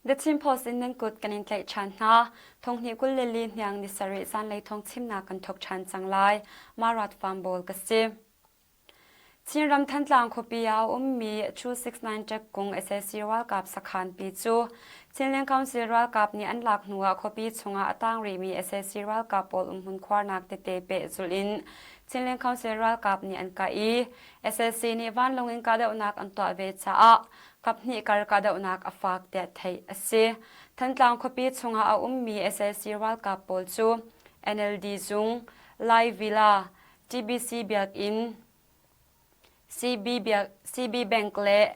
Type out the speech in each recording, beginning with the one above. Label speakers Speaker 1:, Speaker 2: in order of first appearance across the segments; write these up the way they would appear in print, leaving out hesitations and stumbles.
Speaker 1: The Chin Post in nan kut kan in tlaih ṭhan hna. Thonghnih 24 hniang ni sarih zanlei thawng chimnak kan thawk ṭhan cang lai. Marat Farm Bawl ka si. Chinram Thantlang khuapi ah a ummi 269 Ṭekkung sac ralkap sakhanpi cu Chinland Council ralkap nih an lak hnuah khuapi chungah a tang rihmi sac ralkap pawl umhmun khuarnak tete pehzulh in Chinland Council ralkap nih an kah i sac nih vanlawng in kahdohnak an tuah ve caah kaphnih kar kahdohnak a fak tiah theih a si. Thantlang khuapi chungah a ummi sac ralkap pawl cu NLD zung, Lai Villa, TBC biakinn, CB Bank le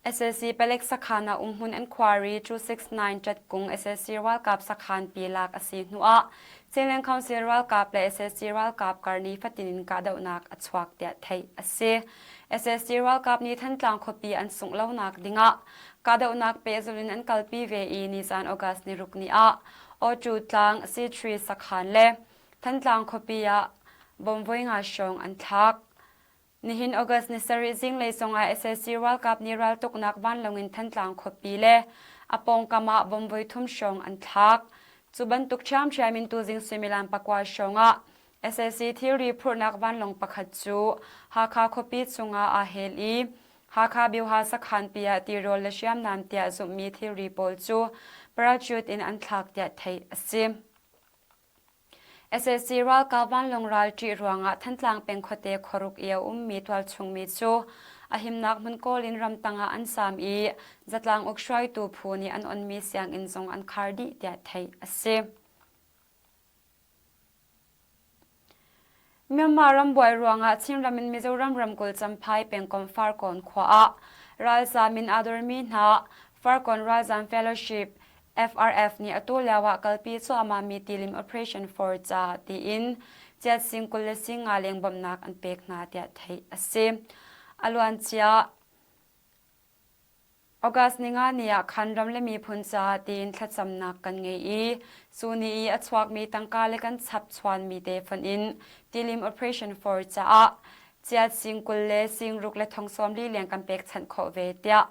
Speaker 1: sac palek sakhan ah umhmun an khuar i 269 Ṭatkung sac ralkap sakhan pi lak a si hnuah Chinland Council ralkap le sac ralkap kar ni fatin in kahdohnak a chuak tiah theih a si. sac ralkap nih Thantlang khuapi an sungh lonak dingah kahdohnak pehzulh in an kalpi ve i nizan August ni ruk ni ah Awṭu tlang C3 sakhan le Thantlang khuapi ah bomb voi nga hrawng an thlak. Nihin August ni sarih zinglei zongah sac ralkap nih raltuknak vanlawng in Thantlang khuapi le a pawngkam ah bomb voi thum hrawng an thlak. Cu bantuk ṭhiamṭhiam in tuzing suimilam pakua hrawng ah sac thilri phurhnak vanlawng pakhat cu Hakha khuapi chungah aa hel i Hakha Bioha sakhanpi ah tirawl le hriamnam tiah zumhmi thilri pawl cu parachute in an thlak tiah theih a si. Sac ralkap vanlawng ral ṭih ruangah Thantlang peng khuate khuaruk i a ummi tualchungmi cu a himnak hmun kawl in ramtang ah an zaam i zatlang uk hruaitu phu nih an onmi sianginn zong an khar dih tiah theih a si. Myanmar ram buai ruangah Chinram in Mizoram ramkulh Champhai pengkomh Farkawn khua ah ralzaam in aa dormi hna Farkawn Ralzaam Fellowship FRF nih atu lio ah kalpi cuahmahmi tilim Operation for ca tiin chiat sing 20 le sing nga leng bawmhnak an pek hna tiah theih a si. A luancia August ninga ni ah khan ram le miphun caah tiin thlacamnak kan ngei i cu ni i a chuakmi tangka le kan chap chuanmi te fonh in tilim Operation for caah chiat sing 20 le sing ruk le thong sawm li leng kan pekchanh khawh ve tiah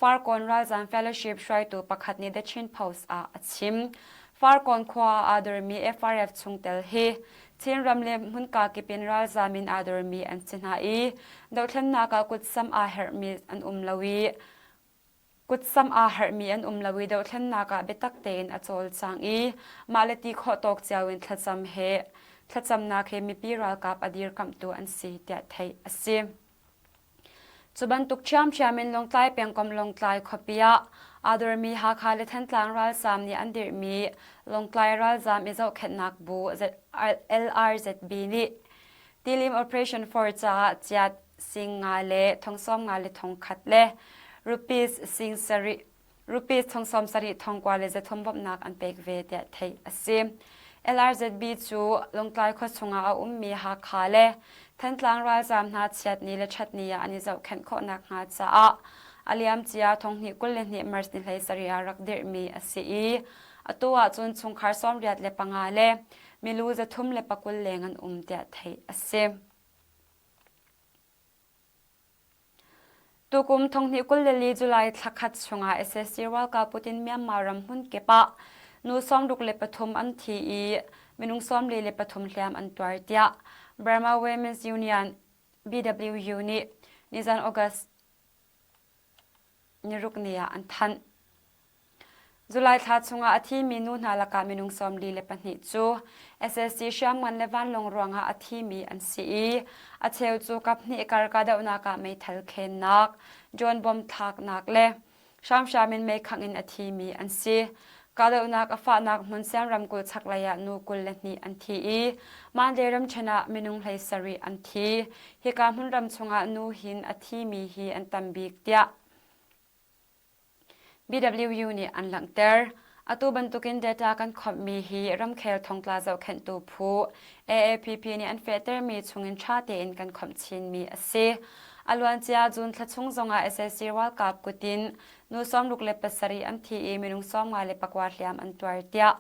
Speaker 1: Farkawn Ralzaam Fellowship hruaitu pakhat nih The Chin Post ah a chim. Farkawn khua ah aa dormi FRF chungtel hi Chinram le hmunka kip in ralzaam in aa dormi an si hna i dothlennak ah kutsam aa herhmi an um lo i kutsam aa herhmi an um lo i dothlennak ah biatak tein a cawlcang i mah le ti khawh tawk cio in thlacam he thlacamnak he mipi ralkap a dirkamhtu an si tiah theih a si. Cu bantuk ṭhiamṭhiam in Lawngtlai pengkomh Lawngtlai khuapi ah aa dormi Hakha le Thantlang ralzaam nih an dirhmi Lawngtlai Ralzaam i Zohkhenhnak Bu LRZB nih Tilim Operation for caah ciat sing nga le thong sawm nga le thong khat le rupees sing sarih rupees thong sawm sarih thong kua le zathum bawmhnak an pek ve tiah theih a si. LRZB cu Lawngtlai khua chungah a ummi Hakha le Thantlang ralzaam hna chiatni le ṭhatni ah an i zohkhenh khawhnak hnga caah a liamcia thonghnih 22 March ni 17 ah rak dirhmi a si i atu ahcun chungkhar 85 le milu 320 leng an um tiah theih a si. Tukum thonghnih 24 July thla khat chungah sac ralkap Putin Myanmar ram hmunkip ah nu 63 an thi i minung 43 hliam an tuar tiah Burma Women's Union BWU nih nizan August niruk ni ah an thanh. July thla chungah a thimi nu hna lakah minung 42 cu sac hriamngan le vanlawng ruangah a thimi an si i a cheu cu kaphnih kar kahdohnak ah meithal khennak, drone bomb thlaknak le hramhram in meikhangh in a thimi an si. Kahdohnak a fahnak hmun Siam ramkulh chaklei ah nu 22 an thi i Mandalay ramṭhen ah minung 17 an thi. Hika hmunram chungah nu hin a thimi hi an tam bik tiah BWU nih an langhter. Atu bantukin data kan khawmhmi hi ramkhel thongtla zohkhenhtu phu AAPP nih an fehtermi chungin ṭha tein kan khawmh chinmi a si. A luancia June thla chung zongah sac ralkap kut in nu 67 an thi i minung 54 hliam an tuar tiah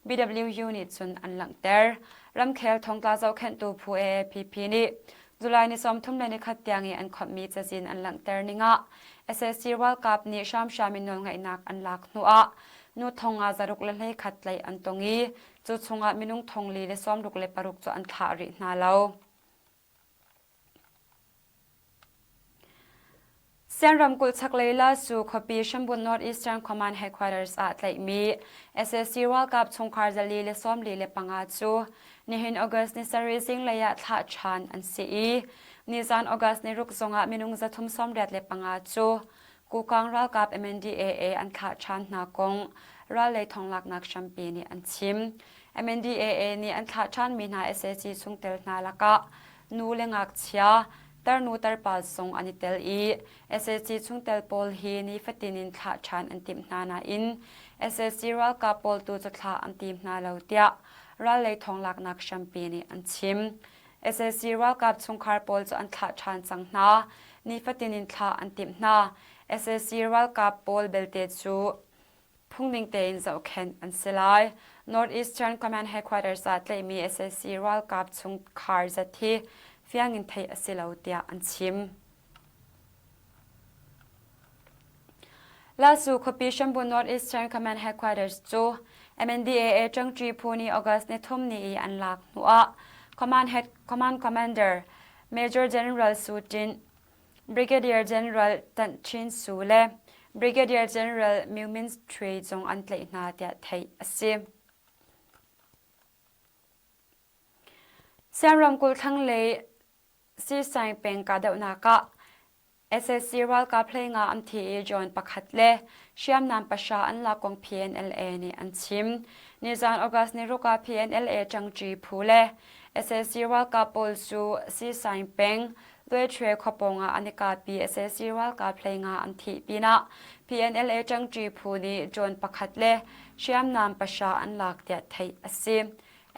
Speaker 1: BWU nih cun an langhter. Ramkhel thongtla zohkhenhtu phu AAPP nih July ni 31 tiang i an khawmhmi cazin an langhter ning ah. Sac ralkap nih hramhram in nawlngeihnak an lak hnuah nu thong nga zaruk le 11 tlaih an tong i cu chungah minung thong li le 66 cu an thlah rih hna lo. Sian ramkulh chaklei Lasu khuapi Shambun North Eastern Command Headquarters ah tlaihmi sac ralkap chungkhar 445 cu nihin August ni sarih zinglei ah thlah ṭhan an si i nizan August ni ruk zongah minung 385 cu Kukang ralkap MNDAA an thlah ṭhan hna kong rallei thonglaknak hrampi nih an chim. MNDAA nih an thlah ṭhanmi hna sac chungtel hna lakah nu le ngakchia, tarnu tarpa zong an i tel i sac chungtel pawl hi nifatin in thlah ṭhan an timh hna nain sac ralkap pawl tu cu thlah an tim hna lo tiah rallei thonglaknak hrampi nih an chim. Sac ralkap chungkhar pawl cu an thlah ṭhan cang hna. Nifatin in thlah an timh hna. Sac ralkap pawl belte cu phungning tein zohkhenh an si lai. North Eastern Command Headquarters ah tlaihmi sac ralkap chungkhar zat hi fiang in theih a si lo tiah an chim. Lasu khuapi Shambu North Eastern Command Headquarters cu MNDAA ṭangṭi phu nih August nithum ni i an lak hnuah Command Head Command Commander Major General Su Tin, Brigadier General Tan Chin Su le Brigadier General Myo Min Htwe zong an tlaih hna tiah theih a si. Siam ramkulh thlanglei Sisaing peng kahdohnak ah sac ralkap hleinga an thi i drone pakhat le hriamnam pahra an lak kong PNLA nih an chim. Nizaan August ni ruk ah PNLA ṭangṭi phu le sac ralkap pawl cu Sisaing peng Lueṭhwe khua pawngah an i kahpi sac ralkap hleinga an thih pinah PNLA ṭangṭi phu nih drone pakhat le hriamnam pahra an lak tiah theih a si.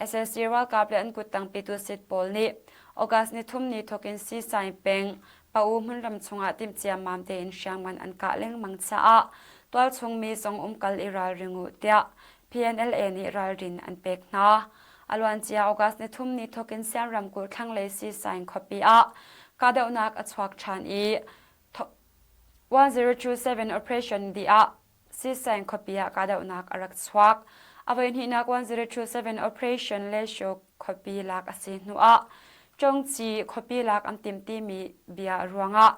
Speaker 1: Sac ralkap le an kuttang pitusit pawl nih August nithum ni thawkin Sisaing peng Pa-u hmunram chungah timhciammam tein hriamngan an kah lengmang caah tualchung mi zong umkal i ralring u tiah PNLA nih ralrin an pek hna. A luancia August nithum ni thawkin Siam ramkulh thlanglei Sisaing khuapi ah kahdohnak a chuak ṭhan i 1027 operation dih ah Sisaing khuapi ah kahdohnak a rak chuak. A voihnihnak 1027 Operation Lesho khuapi lak a si hnuah Chongqi khuapi lak an timh timi bia ruangah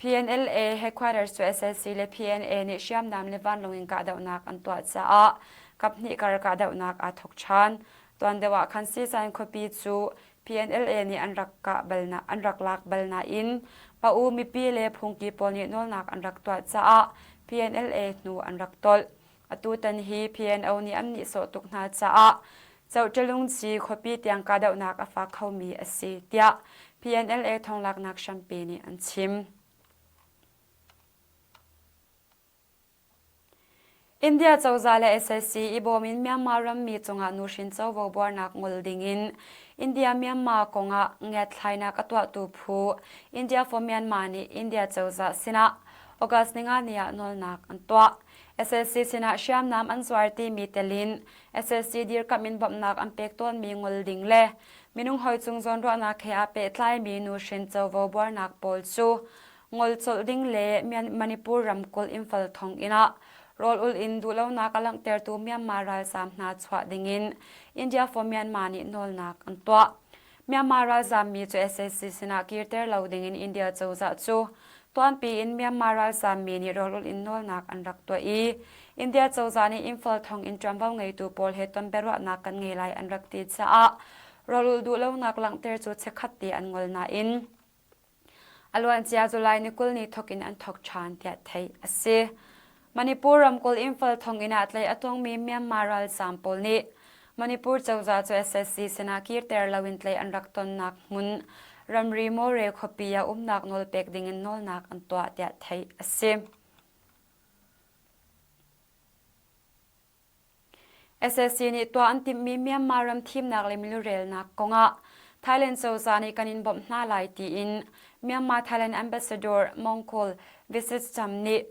Speaker 1: PNLA headquarters cu SAC le PNA nih hriamnam le vanlawng in kahdohnak an tuah caah kaphnih kar kahdohnak aa thawk ṭhan. Tuan deuh ah khan Sisaing khuapi cu PNLA nih an rak kah bal na, an rak lak bal nain Pa-u mipi le phungki pawl nih nawlnak an rak tuah caah PNLA hnu an rak tolh. Atutan hi PNO nih an nihsawh tuk hna caah Cohṭalungci khuapi tiang kahdohnak a fak khomi a si tiah PNLA thonglaknak hrampi nih an chim. India cozah le sac i bawm in Myanmar rammi cungah nuhrin covo buarnak ngol dingin India-Myanmar kongah ngiatthlainak a tuahtu phu India for Myanmar nih India cozah sinah August ninga ni ah nawlnak an tuah. Sac sinah hriamnam an zuar timi telin sac dirkamh in bawmhnak an pek tawnmi ngol ding le minung hawi cung zawnruahnak he aa pehtlaimi nuhrin covo buarnak pawl cu ngol colh ding le Manipur ramkulh Imphal thonginn ah rawl-ul in duhlonak a langhtertu Myanmar ralzaam hna chuah dingin India for Myanmar nih nawlnak an tuah. Myanmar ralzaammi cu sac sinah kirter lo dingin India cozah cu tuanpi in Myanmar ralzaammi nih rawl-ul in nawlnak an rak tuah i India cozah nih Imphal thonginn ṭuanvo ngeitu pawl he ton biaruahnak kan ngei lai an rak ti caah rawl-ulh duhlonak langhter cu chikkhat te an ngol nain A luancia July ni 20 ni thawk in an thawk ṭhan tiah theih a si. Manipur ramkulh Imphal thonginn ah tlaih a tongmi Myanmar ralzaam pawl nih Manipur cozah cu sac sinah kirter loin tlaih an rak tonnak hmun ramri More khuapi ah umnak nawl pek dingin nawlnak an tuah tiah theih a si. Sac nih tuah an timhmi Myanmar ram thimnak le milurelnak kongah Thailand cozah nih kan in bawmh hna lai tiin Myanmar Thailand Ambassador Mongkol Visitcham nih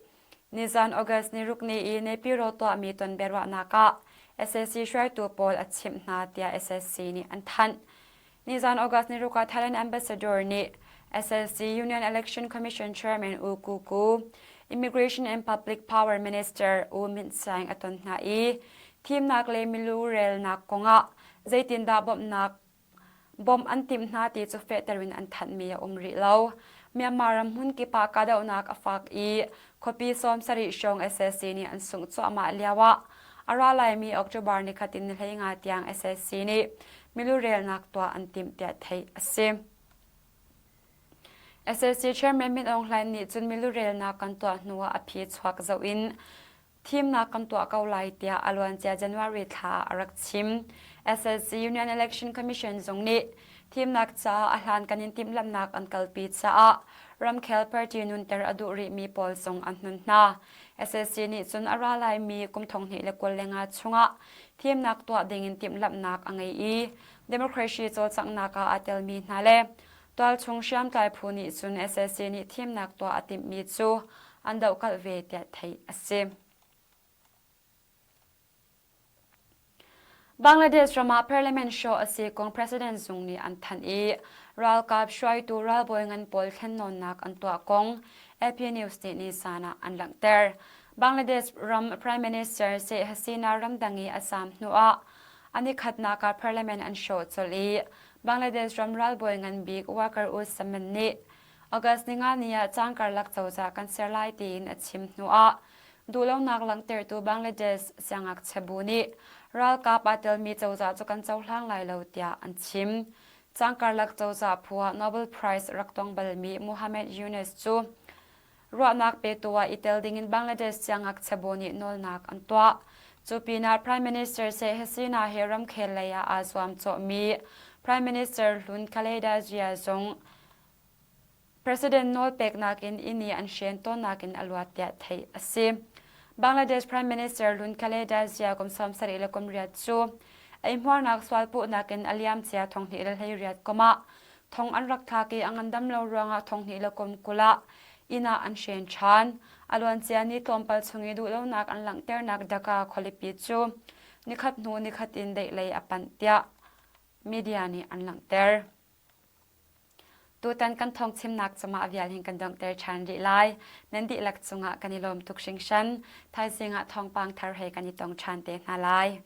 Speaker 1: nizan August ni ruk ni i Naypyidaw tuahmi ton biaruahnak ah sac hruaitu pawl a chimh hna tiah sac nih an thanh. Nizan August ni ruk ah Thailand Ambassador nih sac Union Election Commission Chairman U Ku Ku, Immigration and Public Power Minister U Myint Saing a ton hna i thimnak le milu relnak kongah zeitindah bawmhnak bawmh an timh hna ti cu fehter in an thanhmi a um rih lo. Myanmar ram hmun kip ah kahdohnak a fak i khuapi 70 hrawng SAC nih an sungh cuahmah lioah a ra laimi October nikhat in ni 15 tiang SAC nih milu relnak tuah an timh tiah theih a si. SAC Chairman Min Aung Hlaing nih cun milu relnak kan tuah hnuah a phi chuak zoh in thimnak kan tuah ko lai tiah a luancia January thla ah a rak chim. SLC Union Election Commission zong nih thimnak caah a hlan kan in timhlamhnak an kalpi caah ramkhel party nunter a duh rihmi pawl zong an hnun hna. SLC nih cun a ra laimi kum 2025 chungah thimnak tuah dingin timhlamhnak a ngei i democracy cawlcanghnak ah aa telmi hna le tualchung hriamtlai phu nih cun SAC nih thimnak tuah a timhmi cu an dohkalh ve tiah theih a si. Bangladesh ram ah parliament show a si kong president zung nih an thanh i ralkap hruaitu ralbawi ngan pawl thlennawnnak an tuah kong AP News nih nisan ah an langhter. Bangladesh ram Prime Minister Sheikh Hasina ramdang i a zaam hnuah a nikhatnak ah parliament an hrawh colh i Bangladesh ram ralbawi ngan bik Wakar Uz Zaman nih August ninga ni ah caan karlak cozah kan ser lai tiin a chim hnuah duhlonak langhtertu Bangladesh siangngakchia bu nih ralkap aa telmi cozah cu kan cohlang lai lo tiah an chim. Caan karlak cozah phu ah Nobel Prize rak tong balmi Muhammad Yunus cu Ruahnak petu ah i tel dingin Bangladesh siangngakchia bu nih nawlnak an tuah. Cu pinah Prime Minister Sheikh Hasina he ramkhel lei ah aa zuamcawhmi Prime Minister hlun Khaleda Zia zong President nawlpeknak in inn i an hren tawnnak in a luat tiah theih a si. Bangladesh Prime Minister hlun Khaleda Zia kum 78 cu eihmuarnak sualpuhnak in a liamcia 2018 kum ah Thong an rak thlak i a ngandam lo ruangah thong hnih le kum 20 ah inn ah an hren ṭhan. A luancia ni tlawmpal chung i duhlonak an langhternak Dhaka khualipi cu nikhat hnu nikhat in deihlei a panh tiah media nih an langhter. Tutan kan thawngchimnak cungah vial hin kan donghter ṭhan rih lai. Nan dihlak cungah kan i lawm tuk hringhran. Thaizing ah thawngpang thar he kan i tong ṭhan te hna lai.